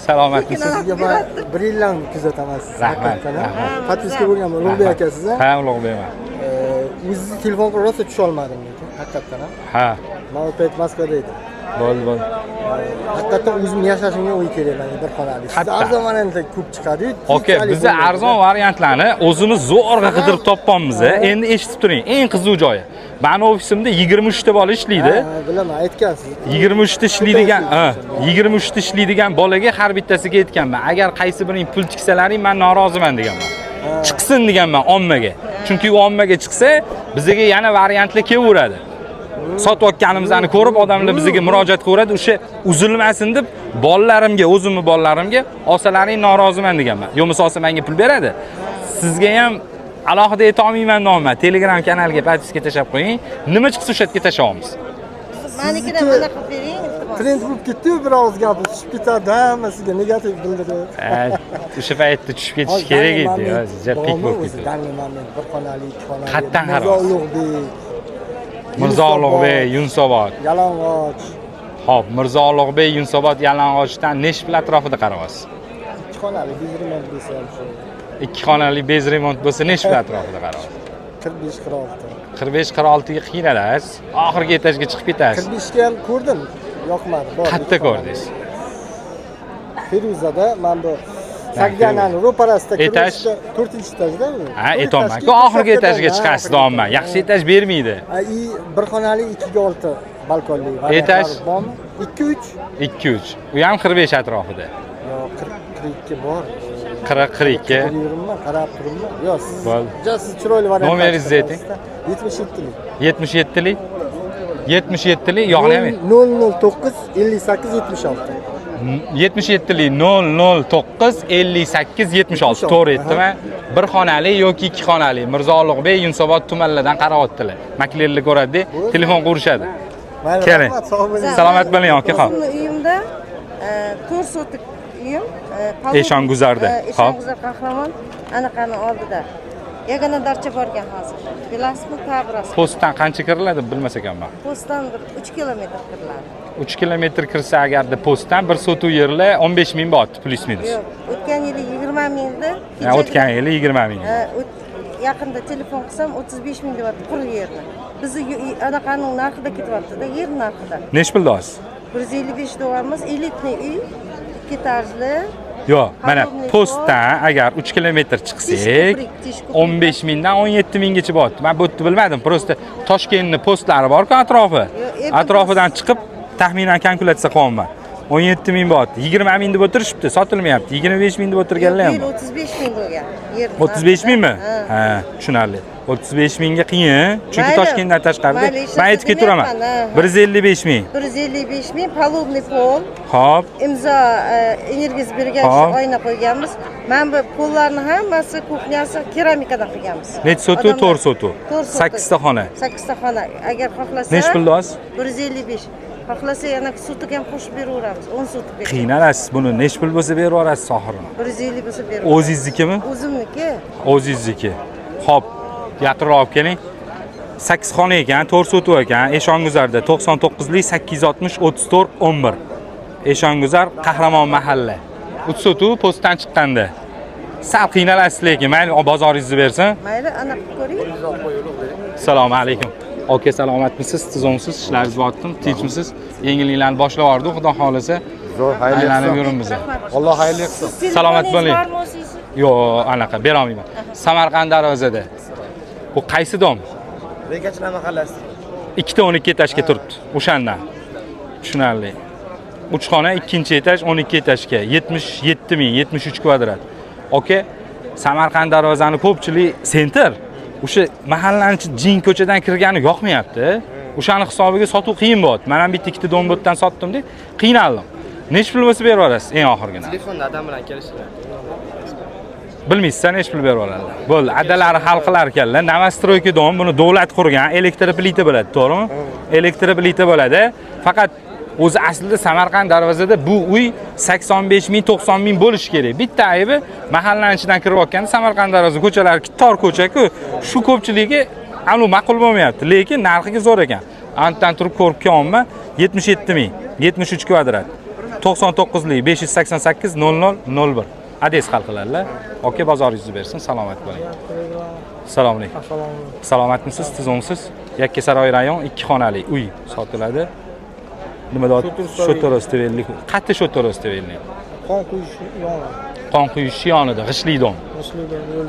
Salomatmisiz? Sizga man bir yildan kuzataman sizni. Rahmat, Haqiqatan. rahmat. Подписка bo'lganman. Ulug'bek aka siz, a? Ha, Ulug'bekman. O'zingizni telefon qilib rosa tusha olmadim lekin haqiqatdan ham. Ha, Man u payt Moskvada edim. Bo'ldi, bo'ldi. Haqiqatdan o'zim yashashimga uy kerak menga, bir xonali. Siz Qatta? arzon variantlar ko'p chiqadi-yu. Okey, biza arzon variantlarni o'zimiz zo'rg'a qidirib topganmiz. Endi eshitib turing, eng qiziq joyi. Mani ofisimda 23 ta bola ishlaydi. Ha, bilaman, aytgansiz. 23 ta ishlaydigan, ha, 23 ta ishlaydigan bolaga har bittasiga aytganman. Agar qaysi biring pul tiksalaring, men noroziman deganman. Chiqsin deganman ommaga. Chunki u ommaga chiqsa, bizga yana variantlar kelaveradi. Sotayotganimizni ko'rib odamlar bizga murojaat qilaveradi. O'sha uzilmasin deb bolalarimga, o'zimni bolalarimga olsalaring noroziman deganman. Yo'q, bo'lmasa olsa menga pul beradi. Sizga ham alohida ayta olmayman nomman. Telegram kanaliga подписка tashlab qo'ying. Nima chiqsa o'sha yerga tashlaymiz. Manikidan mana qilib bering, iltimos. Trend bo'lib ketdi-yu, bir og'iz gapir tushib ketadi, hammasiga negativ bildirib. O'sha paytda tushib ketish kerak edi. Ja пик bo'lib ketdi. ketdi. Данный момент bir xonali, ikki xonali. Qatdan Mirzo qarayapsiz? Ulug'bek, Mirzo Ulug'bek, Yunusobod. Yalang'och, Xo'p, Mirzo Ulug'bek, Yunusobod, Yalang'ochdan nechi pul atrofida qarayapsiz? Ikki xonali без remont bo'lsa ham shu. Ikki xonali без remont bo'lsa nechi pul atrofida qarayapsiz? 45 46. 45 46 ga qiynalasiz. Oxirgi etajga chiqib ketasiz. 45 ga ham ko'rdim, yoqmadi. Bor. Qayerda ko'rdingiz? Feruzada, mana bu Sagdanani ro'parasida. Etaj? 4-etajda u. Ha, aytyapman-ku, oxirgi etajga chiqasiz doimman. Yaxshi etaj bermaydi. Ha, и bir xonali 2 ga 6 balkonli Etaj? variantlar bormi? 2 3. 2 3. U ham 45 atrofida. Yo'q, 40 42 bor. 40 42. Yuribman, qarab turibman. Yo'q, siz Bo'ldi. ja siz chiroyli variant. Nomeringizni ayting. 77lik. 77lik. 77lik yo'qlaymi? 009 58 76. 77lik 009 58 76. To'g'ri aytdimmi? Bir xonali yoki ikki xonali Mirzo Ulug'bek, Yunusobod tumanlardan qarayaptilar. Maklerlar ko'radi, telefon qurishadi. Mayli, Keling. rahmat, sog' bo'ling. Salomat bo'ling, aka, xo'p. O'zimni uyimda 4 sotik uyim. Eshonguzarda. Xo'p. Eshonguzar Qahramon anaqani oldida. Yagona darcha borgan hozir. Bilasizmi, Tabras. Postdan qancha kiriladi bilmas ekanman. Postdan bir 3 kilometr kiriladi. 3 kilometr kirsa agarda postdan bir sotuv yerlar 15 ming bor, плюс минус. Yo'q, o'tgan yili 20 mingdi. Ha, o'tgan yili 20 ming. Yaqinda telefon qilsam 35 ming deyapti quruq yerni. Bizni anaqaning narxida ketyapti-da, yer narxida. Nechi pul deyapsiz? 155 deyapmiz, элитный uy, ikki etajli. Yo'q, mana Холодный. Postdan agar 3 kilometr chiqsak, Ko'prik, tish ko'prik. 15 mingdan 17 minggacha bo'lyapti. Men bu yerda bilmadim, просто Toshkentning postlari bor-ku atrofi. Yo'q, Atrofidan chiqib taxminan kalkulyatsiya qilyapman. 17 ming bo'lyapti. 20 ming deb o'tirishibdi, sotilmayapti. 25 ming deb o'tirganlar ham Bu yil bor. 35 ming bo'lgan. Yer 35 mingmi? Ha. Ha, tushunarli. 35 mingga qiyin, chunki Mayli. Toshkentdan tashqarida. Mayli, hech Men narsa aytib ketaveraman. demayapman, ha. 155 ming. 155 ming, полобный pol, Xo'p, imzo energiyasi bergan Hop. shu oyna qo'yganmiz. Mana bu pollarni hammasi, кухня si keramikadan qilganmiz. Necha sotuv? Odamlar- 4 sotuv. 4 sotuv. 8 ta xona. 8 ta xona. Agar xohlasa Nechi pul deyapsiz? 155. Xohlasa yana sotik ham qo'shib beraveramiz. 10 sotik beramiz. Qiynalasiz buni. Nechi pul bo'lsa berib yuborasiz oxirini? 150 bo'lsa beraveramiz. O'zingiznikimi? O'zimniki. O'zingizniki. Xo'p, yaqinroq olib keling. 8 xona ekan, 4 sotuv ekan. Eshonguzarda 99lik 860 34 11. Eshonguzar Qahramon mahalla. 3 sotuv postdan chiqqanda. Sal qiynalasiz lekin, mayli, bozoringizni bersin. Mayli, anaqa ko'ring. Assalomu alaykum. Aka, salomatmisiz? Tuzumsiz? Ishlaringiz bordim, tinchmisiz? Yengilliklarni boshlab yubordik, xudo xolasa. Zo'r, xayrli Aylanib qilsin. yuribmiz. Alloh xayrli qilsin. Salomat bo'ling. Bormi o'zingizni? Yo'q, anaqa bera olmayman. Samarqand darvozada. Bu qaysi дом? Bekachilar mahallasi. Ikkita 12 etajga turibdi. O'shandan. Tushunarli. 3 xona, ikkinchi etaj 12 etajga 77 ming, 73 kvadrat. Aka, Samarqand darvozani ko'pchilik центр. O'sha mahallani jin ko'chadan kirgani yoqmayapti. O'shani hisobiga sotuv qiyin bo'lyapti. Men ham bitta ikkita dom bo'tdan sotdim deb qiynaldim. Necha pul bo'lsa berib yuborasiz eng oxirgina? Telefonda adam bilan kelishiladi. Bilmaysiz, necha pul berib yuboradilar. Bo'ldi, adalari hal qilar ekanlar. Новостройка dom, buni davlat qurgan, elektr plita bo'ladi, to'g'rimi? Elektr plita bo'ladi. Faqat o'zi aslida Samarqand darvozada bu uy 85 ming, 90 ming bo'lishi kerak. Bitta aybi mahallani ichidan kirib olganda Samarqand darvoza ko'chalari tor ko'cha-ku, shu ko'pchiligi anu ma'qul bo'lmayapti, lekin narxiga zo'r ekan. Antdan turib ko'rib kelyapman, 77 ming, 73 kvadrat. 99lik 588 00 01. Ades hal qiladilar. Aka, bozoringizni bersin, salomat bo'ling. Assalomu alaykum. Salomatmisiz, tuzukmisiz? Yakkasaroy rayon 2 xonali uy sotiladi. Nima deyapti? Sho'torostevellik. Qayerda Sho'torostevellik? Qon quyish yonida. Qon quyish yonida, g'ishtli dom.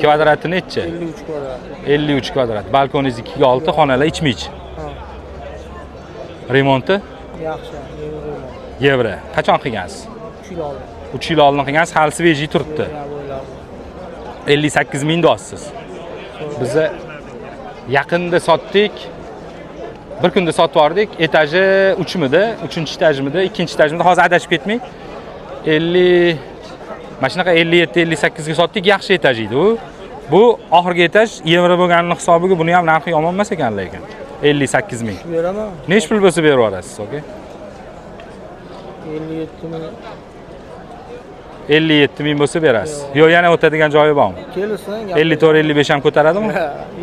Kvadrati necha? 53 kvadrat. 53 kvadrat. Balkoningiz 2 ga 6, xonalar ichma-ich. Remonti? Yaxshi, Yevro. Qachon qilgansiz? 3 yil oldin. 3 yil oldin qilgansiz, hali svejiy turibdi. 58 ming deyapsiz. Biza yaqinda sotdik. Bir kunda sotib yubordik. Etaji 3 midi, 3-etajmidi, 2-etajmidi, hozir adashib ketmang. 50 mana shunaqa 57 58 ga sotdik, yaxshi etaj edi u. Bu oxirgi etaj yevro bo'lganining hisobiga buni ham narxi yomon emas ekan lekin. 58 ming. Beraman. Necha pul bo'lsa berib yuborasiz, okey? 57 ming. 57 ming bo'lsa berasiz. Yo'q, yana o'tadigan joyi bormi? Kelsin. 54 55 ham ko'taradimi?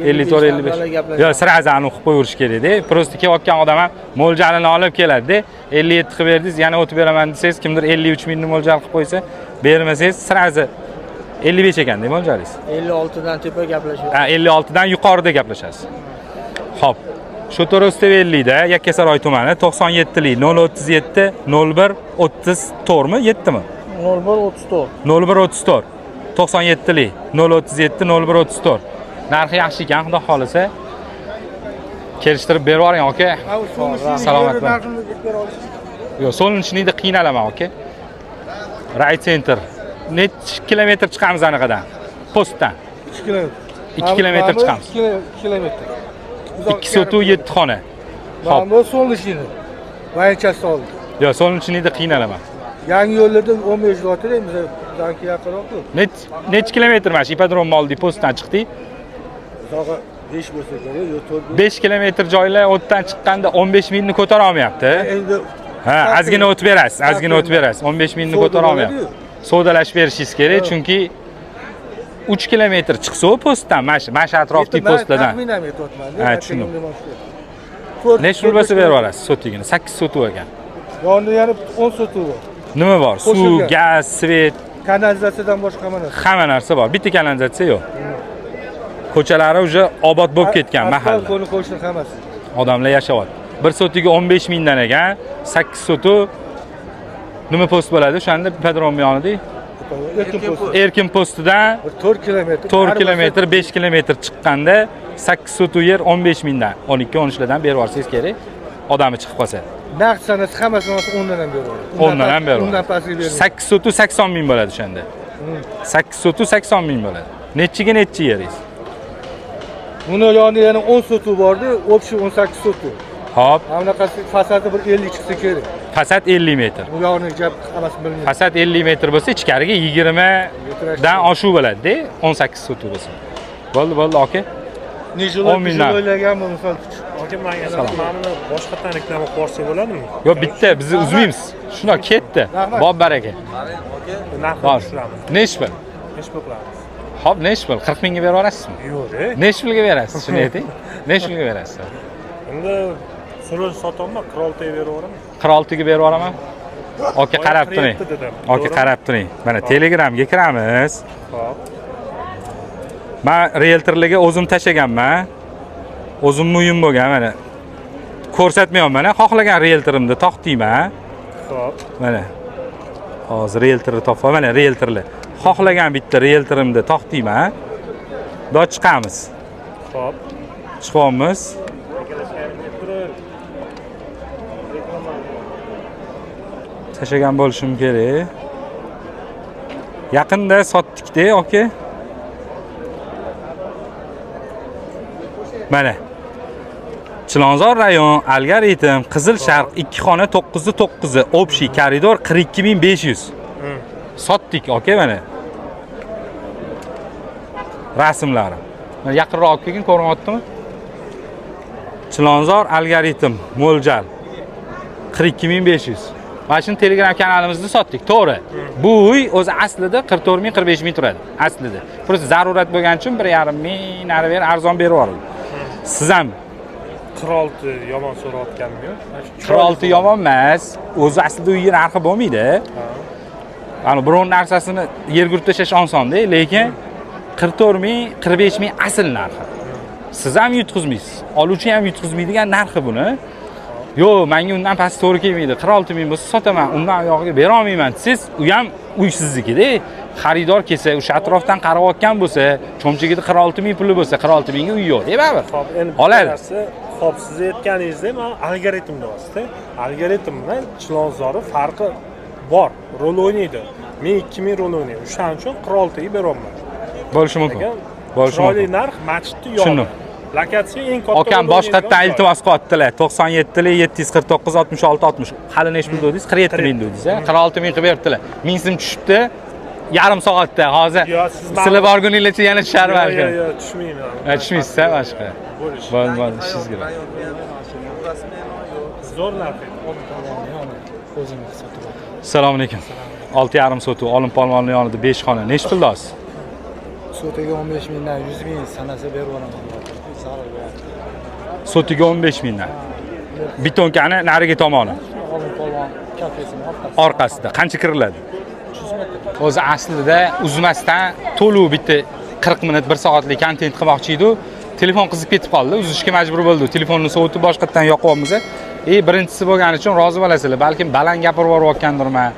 54 55. Yo'q, sразу aniq qilib qo'yaverish kerak-da. Prosta kelayotgan odam ham mo'ljalini olib keladi-da. 57 qilib berdingiz, yana o'tib beraman desangiz, kimdir 53 mingni mo'ljal qilib qo'ysa, bermasangiz sразу 55 ekanda mo'ljalingiz. 56 dan tepa gaplashamiz. Ha, 56 dan yuqorida gaplashasiz. Xo'p. Sho'torostevellikda Yakkasaroy tumani 97lik 037 01 34 mi? 7 mi? 01 34. 01 34. 97lik 037 01 34. Narxi yaxshi ekan, xudo xolisa. Kelishtirib berib yuboring, aka. Salomat bo'ling. Yo'q, Solnechnyda qiynalaman, aka. Raycenter. Necha kilometr chiqamiz anaqadan? Postdan. 2 kilometr. 2 kilometr chiqamiz. 2 kilometr. 2 sotu 7 xona. Mana bu Solnechnyda. Voyanchasi oldi. Yo'q, Solnechnyda qiynalaman. Yangi yo'llarda 15 yo'l biz bizaniki yaqinroq-ku. Necha kilometr mana shu ipodrom oldi postdan chiqdik? Uzog'i 5 bo'lsa kerak, yo 4. 5 kilometr joylar o'tdan chiqqanda 15 mingni ko'tara olmayapti. Endi ha, ozgina o'tib berasiz, ozgina o'tib berasiz. 15 mingni ko'tara olmayapti. Savdolashib berishingiz kerak, chunki 3 kilometr chiqsa u postdan, mana shu atrofdagi postlardan. Taxminan aytyapman. Ha, tushundim. Necha pul bo'lsa berib yuborasiz sotigini? 8 sotuv ekan. Yonida yana 10 sotuv bor. Nima bor? Suv, gaz, svet, kanalizatsiyadan boshqa hamma narsa. Hamma narsa bor. Bitta kanalizatsiya yo'q. Ko'chalari уже obod bo'lib ketgan mahalla. Qo'ni qo'shni hammasi. Odamlar yashayapti. Bir sotiga 15 mingdan ekan, 8 sotuv nima post bo'ladi? O'shanda ipodrom yonida. Erkin post. Erkin postidan 4 kilometr. 4 kilometr, 5 kilometr chiqqanda 8 sotuv yer 15 mingdan, 12-13 lardan berib yuborsangiz kerak. Odami chiqib qolsa. Naqd sanasi hammasini 10 dan ham berib yuboradi. 10 dan ham berib Undan pastga bermaydi. 8 sotuv 80 ming bo'ladi o'shanda. 8 sotuv 80 ming bo'ladi. Nechiga nechi yeringiz? Buni yonida yana 10 sotuv bordi, общий 18 sotuv. Hop. Mana bunaqasi fasadi bir 50 chiqsa kerak. Fasad 50 metr. Bu yog'ini gap hammasini bilmayman. Fasad 50 metr bo'lsa, ichkariga 20 dan oshuv bo'ladi-da, 18 sotuv bo'lsa. Bo'ldi, bo'ldi, aka. Necha 10 mingdan. o'ylaganman misol. Aka, menga mana boshqatdan reklama qilib yuborsak bo'ladimi? Yo'q, bitta bizni uzmaymiz. Shundoq ketdi. Bob baraka. Narxini tushiramiz. Necha pul? Necha pul qilamiz? Xo'p, necha pul? 40 mingga berib yuborasizmi? Yo'q. Necha pulga berasiz? Shuni ayting. Necha pulga berasiz? Endi so'rab sotaman, 46 ga berib yuboraman. 46 ga berib yuboraman. Aka, qarab turing. Aka, qarab turing. Mana Telegramga kiramiz. Xo'p. Men rieltorlarga o'zim tashaganman. O'zimning uyim bo'lgan mana. Ko'rsatmayapman, xohlagan rieltorimni toqtiyman. Xo'p. Mana. Hozir rieltorni topib, mana rieltorlar. Xohlagan bitta rieltorimni toqtiyman. Do chiqamiz. Xo'p. Chiqamiz. Tashagan bo'lishim kerak. Yaqinda sotdik-da, aka. Mana. Chilonzor rayon, Algoritm, Qizil Sharq, 2 xona 9 9, общий koridor 42500. Sotdik, aka mana. Rasmlari. Mana yaqinroq olib kelgin, ko'rinyaptimi? Chilonzor Algoritm mo'ljal 42500. Mana shuni Telegram kanalimizda sotdik, to'g'ri. Bu uy o'zi aslida 44 ming, 45 ming turadi, aslida. Просто zarurat bo'lgani uchun 1,5 ming nari beri arzon berib yuborildi. Siz ham 46 yomon so'rayotganim yo'q. 46 yomon emas, o'zi aslida uyga narxi bo'lmaydi. Ani biron narsasini yerga urib tashlash osonda, lekin 44 ming, 45 ming asl narxi. Siz ham yutqizmaysiz, oluvchi ham yutqizmaydigan narxi buni. Yo'q, menga undan past to'g'ri kelmaydi. 46 ming bo'lsa sotaman, undan oyog'iga bera olmayman desangiz, u ham uy siznikida. Xaridor kelsa, o'sha atrofdan qarayotgan bo'lsa, cho'nchagida 46 ming puli bo'lsa, 46 mingga uy yo'q, baribir. Xo'p, endi bitta Oladi. narsa, xo'p, siz aytganingizdek, men algoritm deyapsiz-da. Algoritm bilan Chilonzori farqi bor, rol o'ynaydi. Men 2000 rol o'ynaydi. O'shaning uchun 46 ga beryapman. Bo'lishi mumkin. Lekin Bo'lishi chiroyli mumkin. narx masjidni yoni. Tushundim. Lokatsiya eng katta. Akam rol boshqatdan o'ynaydigan joy. iltimos qilyaptilar. 97 lik 749 66 60. Hali nechi pul dedingiz? 47 ming dedingiz, a? 46 ming qilib beribdilar. 1000 so'm tushibdi. Yarim soatda hozir. Yo, siz ma'lum- Sizlar borguninglarcha yana tushar Yo'q, balki. yo'q, yo'q, tushmayman. Ha, tushmaysiz, ha, boshqa. Bo'lishi. Bo'ldi, bo'ldi, ishingiz kerak. Zo'r narx edi. Assalomu alaykum. 6,5 sotuv Olim polvonni yonida 5 xona. Nechi pul deysiz? Sotiga 15 mingdan 100 ming sanasa berib yuboraman. Zarar bo'ladi. Sotiga 15 mingdan. Betonkani narigi tomoni, Olim polvon kafesini orqasida. orqasida qancha kiriladi? O'zi aslida uzmasdan to'liq bitta 40 minut 1 soatlik kontent qilmoqchi edi. Telefon qizib ketib qoldi. Uzishga majbur bo'ldi. Telefonni sovutib boshqatdan yoqyapmiz. Birinchisi bo'lgani uchun rozi bo'lasizlar. Balkim baland gapirib yuborayotgandirman.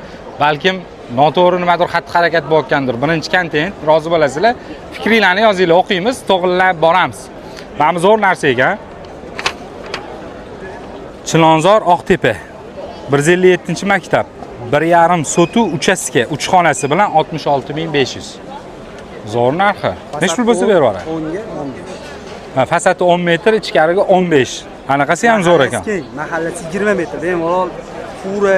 Balkim noto'g'ri nimadir xatti-harakat bo'layotgandir. Birinchi kontent, rozi bo'lasizlar. Fikringlarni yozinglar, o'qiymiz, to'g'rilab boramiz. Mana bu zo'r narsa ekan. Chilonzor Oqtepa 157-maktab 1,5 sotu uchastka 3 xonasi bilan 66500. Zo'r narxi. Nechi pul bo'lsa berib yuboradi? 10 ga 15. Ha, fasadi 10 metr, ichkariga 15. Anaqasi ham zo'r ekan. Keng, mahallasi 20 metr. Bemalol pura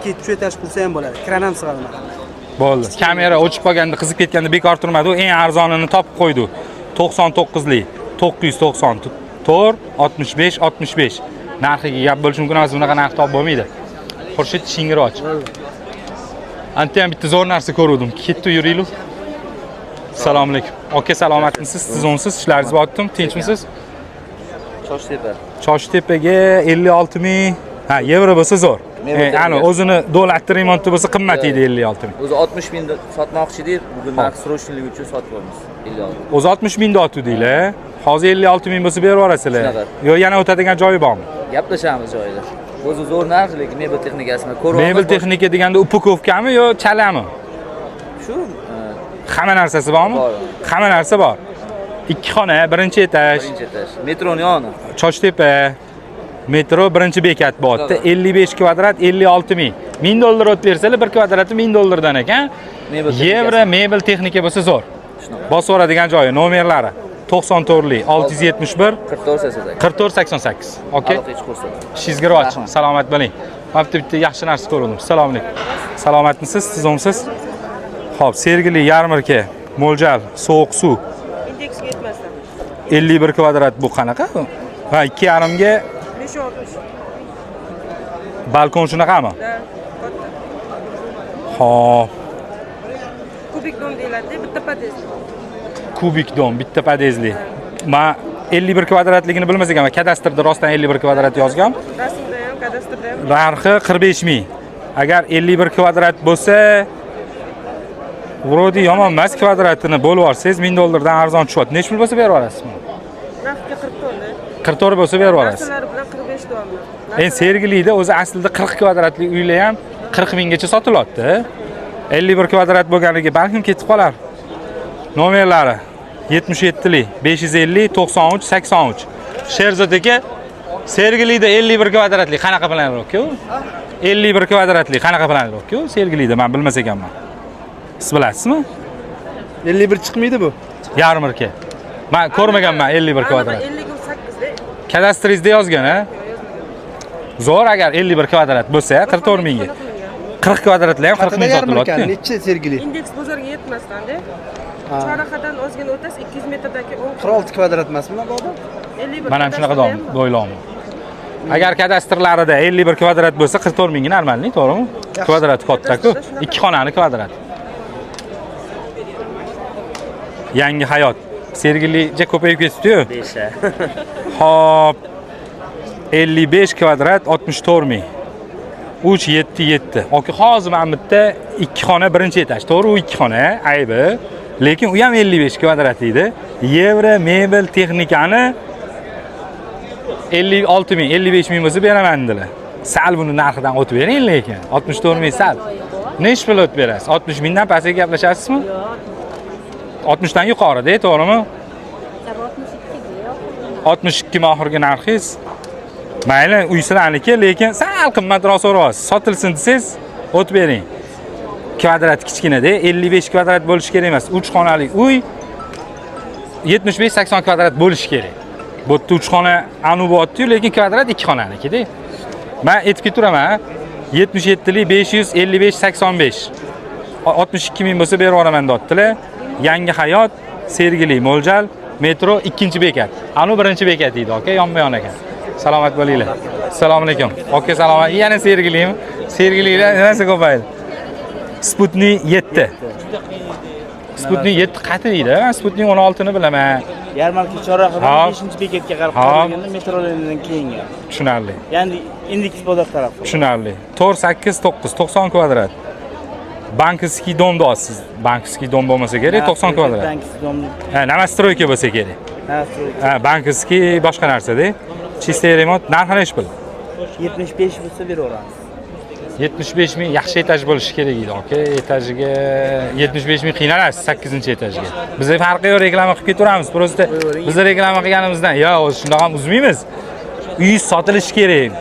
2-3 etaj qursa ham bo'ladi. Kran ham sig'adi mahalla. Bo'ldi. Kamera o'chib qolganda, qizib ketganda bekor turmadi. U eng arzonini topib qo'ydi. 99lik 994 65 65. Narxiga gap bo'lishi mumkin emas, bunaqa narx topib bo'lmaydi. Xurshid Shingiroch. Anta ham bitta zo'r narsa ko'ruvdim. Ketdi yuraylik. Assalomu alaykum. Aka, salomatmisiz? Siz o'ngsiz? Ishlaringiz bo'ptimi? Tinchmisiz? Choshtepa. Choshtepaga 56 ming, ha, yevro bo'lsa zo'r. Mebel Ani o'zini davlatni remonti bo'lsa qimmat edi 56 ming. O'zi 60 ming sotmoqchi edik, bugun narx срочный ligi uchun sotyapmiz. 56. O'zi 60 ming dotdinglar. Hozir 56 ming bo'lsa berib yuborasizlar. Shunaqa. Yo, yana o'tadigan joyi bormi? Gaplashamiz joyida. O'zi zo'r narx, lekin mebel texnikasini ko'ryapmiz. Mebel texnika deganda упаковка mi yo chalami? Shu Hamma narsasi bormi? Bor. Hamma narsa bor. 2 xona, birinchi etaj, birinchi etaj. Metroni yoni. Choshtepa metro birinchi bekat bo'lyapti. 55 kvadrat 56 ming. 1000 dollar o'tib bersalar, bir kvadrati 1000 dollardan ekan. Mebel Yevro mebel texnika bo'lsa zo'r. Bosib yuboradigan joyi, nomerlari 94lik 671 44 88. 44 88. Okey. Aloqa chiqursin. Ishingizga rivoj. Rahmat. Salomat bo'ling. Mana bitta yaxshi narsa ko'rdim. Assalomu alaykum. Salomatmisiz? Siz o'ngsiz? Xo'p, Sergeli yarmarka, mo'ljal, sovuq suv Indeksga yetmasdan. 51 kvadrat bu qanaqa? Ha, 2,5 ga 560. balkon shunaqami? Da, katta. Xo'p, Kubik dom deyiladi, bitta podъезд. Kubik dom, bitta подъезд li. Men 51 kvadratligini bilmas ekanman. Kadastrda rostdan 51 kvadrat yozgan. Rasmda ham, kadastrda ham. Narxi 45 ming. Agar 51 kvadrat bo'lsa, вроде yomon emas, kvadratini bo'lib olsangiz 1000 dollardan arzon tushyapti. Nechi pul bo'lsa berib yuborasiz buni? Narxga 44. 44 bo'lsa berib yuborasiz. Narsalari bilan 45 deyapman. Endi Sergelida o'zi aslida 40 kvadratli uylar ham 40 minggacha sotilyapti. 51 kvadrat bo'lganiga balkim ketib qolar. Nomerlari 77lik 550 93 83. Sherzod aka, Sergelida 51 kvadratli qanaqa планировка u? 51 kvadratli qanaqa планировка u? Sergelida men bilmas ekanman. Siz bilasizmi? 51 chiqmaydi bu. Yarmarka. Men ko'rmaganman 51 kvadrat. 50 Kadastringizda yozgan, a? Zo'r agar 51 kvadrat bo'lsa, 44 mingga. 40 kvadratlar ham 40 ming sotilyapti. Nechi Sergeli? Indeks bozorga yetmasdan-da. Chorrahadan ozgina o'tasiz, 200 metrdan keyin o'ng 46 kvadrat emasmi bobo? 51. Mana shunaqa dom, bo'ylomi. Agar kadastrlarida 51 kvadrat bo'lsa, 44 mingga normalniy, to'g'rimi? Kvadrat katta-ku. 2 xonani kvadrat. Yangi hayot. Sergeliga ko'payib ketibdi-yu. 5. Xo'p. 55 kvadrat 64 ming. 3 7 7. Oki hozir mana bu yerda 2 xona birinchi etaj. To'g'ri, u 2 xona, aybi. Lekin u ham 55 kvadrat edi. Yevro mebel texnikani 56 ming, 55 ming bo'lsa beraman dedilar. Sal buni narxidan o'tib bering lekin. 64 ming sal. Nechi pul o'tib berasiz? 60 mingdan pastga gaplashasizmi? 60 dan yuqorida, to'g'rimi? 62 mi oxirgi narxingiz? Mayli, uy sizlarniki, lekin sal qimmatroq so'rayapsiz. Sotilsin desangiz, o'tib bering. Kvadrat kichkinada, 55 kvadrat bo'lishi kerak emas. 3 xonali uy 75-80 kvadrat bo'lishi kerak. Bu yerda 3 xona anu bo'lyapti-yu, lekin kvadrat 2 xonaniki-da. Men aytib keturaman, 77lik 555 85. 62 ming bo'lsa berib yuboraman deyaptilar. Yangi hayot, Sergeli mo'ljal, metro 2-bekat. Anu 1-bekat deydi, aka, yonma-yon ekan. Salomat bo'linglar. Assalomu alaykum. Aka, salomat. Yana Sergelimi? Sergelilar nimasi ko'paydi? Sputnik 7. Sputnik 7 qayerda deydi? Men Sputnik 16 ni bilaman. Yarmarka chorrahadan 5-bekatga qarab qolganda metro liniyadan keyingi. Tushunarli. Ya'ni indeks bozor taraf. Tushunarli. 4 8 9 90 kvadrat. Bankiskiy dom deyapsiz. Bankiskiy dom bo'lmasa kerak, 90 kvadrat. Bankiskiy dom. Ha, navastroyka bo'lsa kerak. Ha, bankiskiy boshqa narsa-da. Чистый remont narxi nechi pul? 75 bo'lsa beraveramiz. 75 ming yaxshi etaj bo'lishi kerak edi, aka. Etajiga 75 ming qiynalasiz 8-etajga. Biz farqi yo'q, reklama qilib ketaveramiz. Prosta biz reklama qilganimizdan, yo, o'zi shundoq ham uzmaymiz. Uy sotilishi kerak.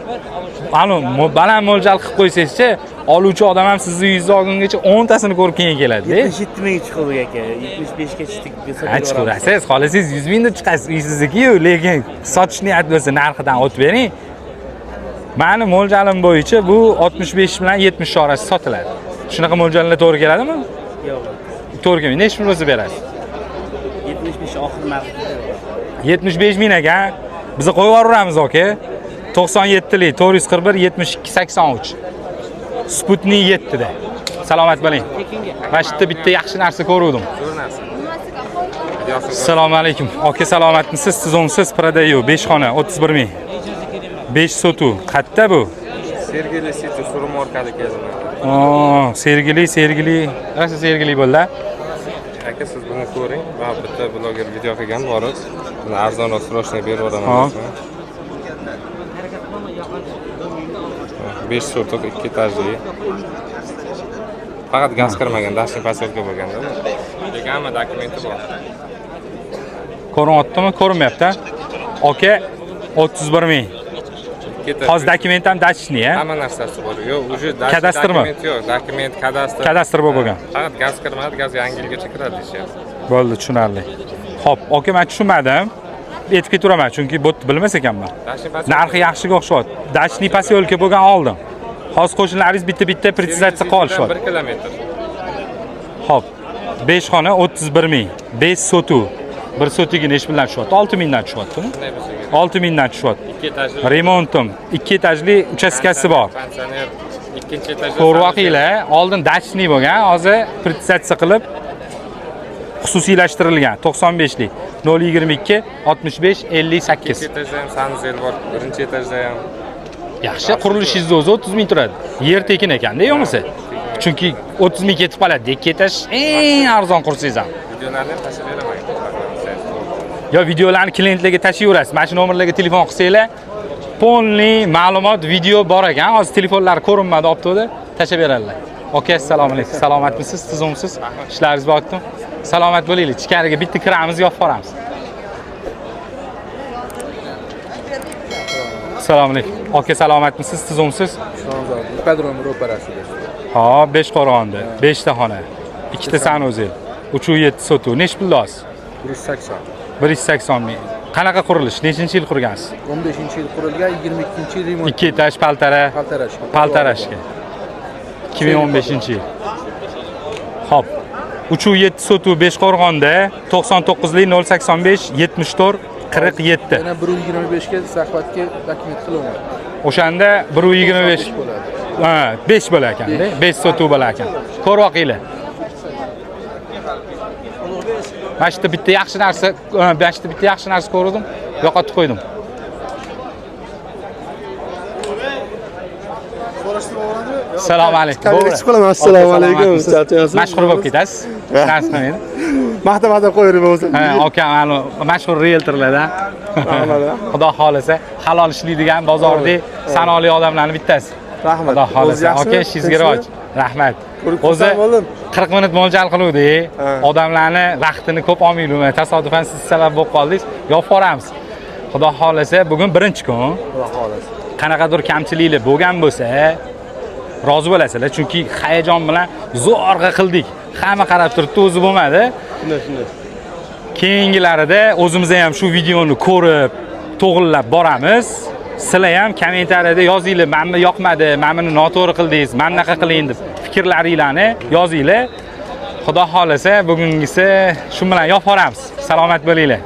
Anu baland mo'ljal qilib qo'ysangizchi, oluvchi odam ham sizni uyingizni olgungacha 10 tasini ko'rib keyin keladi-da. 77 mingga chiqdik aka. 75 ga chiqdik desa Ha, chiqaverasiz, xohlasangiz 100 mingda chiqasiz, uy sizniki-yu, lekin sotish niyat bo'lsa narxidan o'tib bering. Mani mo'ljalim bo'yicha bu 65 bilan 70 orasi sotiladi. Shunaqa mo'ljallar to'g'ri keladimi? Yo'q. To'g'ri kelmaydi. Nechi pul bo'lsa berasiz? 75 oxir narxi. 75 ming ekan. Biz qo'yib yuboramiz, aka. 97lik 441 72 83. Sputnik 7 da. Salomat bo'ling. Mana shu yerda bitta yaxshi narsa ko'ruvdim. Assalomu alaykum. Aka, salomatmisiz? Tizumsiz? Продаю 5 xona 31 ming. 5 sotu. Qayerda bu? Sergeli City Surum orqali keldim. Oo, Sergeli, Sergeli. Rosa Sergeli bo'ldi. Aka, siz buni ko'ring. Men bitta bloger video qilgan borib, buni arzonroq срочно berib yuboraman. 5 sotuk 2 etajli. Faqat gaz kirmagan, dashni posyolka bo'lganda. Lekin hamma dokumenti bor. Ko'rinyaptimi? Ko'rinmayapti. Aka, 31 ming. Hozir dokument ham dachniy, a? Hamma narsasi bor. Yo'q, уже Kadastrmi? Dokument yo'q, dokument, kadastr. Kadastr bo'lgan. Faqat gaz kirmadi, gaz yangi yilgacha kiradi deyishyapti. Bo'ldi, tushunarli. Xo'p, aka, men tushunmadim. Aytib ketaveraman, chunki bu yerda bilmas ekanman. Narxi yaxshiga o'xshyapti. Dachniy posyolka bo'lgan oldin. Hozir qo'shnilaringiz bitta-bitta privatizatsiya qilib olishyapti. 1 kilometr. Xo'p, 5 xona 31 ming, 5 sotu. Bir sotigi nechi puldan tushyapti? 6 mingdan tushyaptimi? 6 mingdan tushyapti. 2 etajli. Remontim, 2 etajli uchastkasi bor. Konditsioner, 2-etajda. Ko'rvoqinglar, oldin dachniy bo'lgan, hozir privatizatsiya qilib xususiylashtirilgan 95lik 022 65 58. 2 etajda ham sanuzel bor, 1-etajda ham. Yaxshi, qurilishingizni o'zi 30 ming turadi. Yer tekin ekanda, yo'qmisa? Chunki 30 ming ketib qoladi. 2 etaj eng arzon qursangiz ham. Videolarni ham tashlab beraman. Yo, videolarni klientlarga tashlayverasiz. Mana shu nomerlarga telefon qilsanglar, polniy ma'lumot, video bor ekan. Hozir telefonlar ko'rinmadi, optoda tashlab beradilar. Aka, assalomu alaykum. Salomatmisiz? Tuzumsiz? Ishlaringiz bo'lyaptimi? Salomat bo'linglar. Ichkariga bitta kiramiz, yopib boramiz. Assalomu alaykum. Aka, salomatmisiz? Tuzumsiz? Ipodrom ro'parasida. Hop, 5 qo'rg'onda, 5 ta xona, 2 ta sanuzel, 3.7 sotuv. Nechi pul olasiz? 180. 180 ming. Qanaqa qurilish? Nechinchi yil qurgansiz? 15-yil qurilgan, 22-yil remont. 2 etaj paltara. Paltarashka. Paltarashka. 2015-yil. Xo'p. 3.7 sotu Beshqo'rg'onda 99lik 085 74 47. Yana 1.25 ga захват ga dokument qilingan. O'shanda 1.25 bo'ladi. Ha, 5 bo'lar ekanda, 5 sotuv bo'lar ekan. Ko'rib oqinglar. Mana shu yerda bitta yaxshi narsa, mana shu yerda bitta yaxshi narsa ko'rdim, yo'qotib qo'ydim. Assalomu alaykum. Kamera chiqib qolaman. Assalomu alaykum. Charchamayapsizmi? Mashhur bo'lib ketasiz. Narsa qilmaydi. Maqtab maqtab qo'yavering bo'lmasa. Ha, akam ani mashhur rieltorlardan. Rahmat. Xudo xolasa halol ishlaydigan bozordagi sanoqli odamlarning bittasi. Rahmat. Xudo O'zi xolasa. yaxshimi? Aka, ishingizga rivoj. Rahmat. Ko'rib O'zi xursand bo'ldim. 40 minut mo'ljal qiluvdik. Ha. Odamlarni vaqtini ko'p olmaylik. Tasodifan siz sabab bo'lib qoldingiz. Yopib yuboramiz. Xudo xolasa bugun birinchi kun. Xudo xolasa. Qanaqadir kamchiliklar bo'lgan bo'lsa, rozi bo'lasizlar, chunki hayajon bilan zo'rg'a qildik. Hamma qarab turibdi, o'zi bo'lmadi. Shunday, shunday. Keyingilarida o'zimiz ham shu videoni ko'rib, to'g'rilab boramiz. Sizlar ham kommentariyada yozinglar, mana bu yoqmadi, mana buni noto'g'ri qildingiz, mana bunaqa qiling deb fikrlaringlarni yozinglar. Xudo xolasa bugungisi shu bilan yopib yuboramiz. Salomat bo'linglar.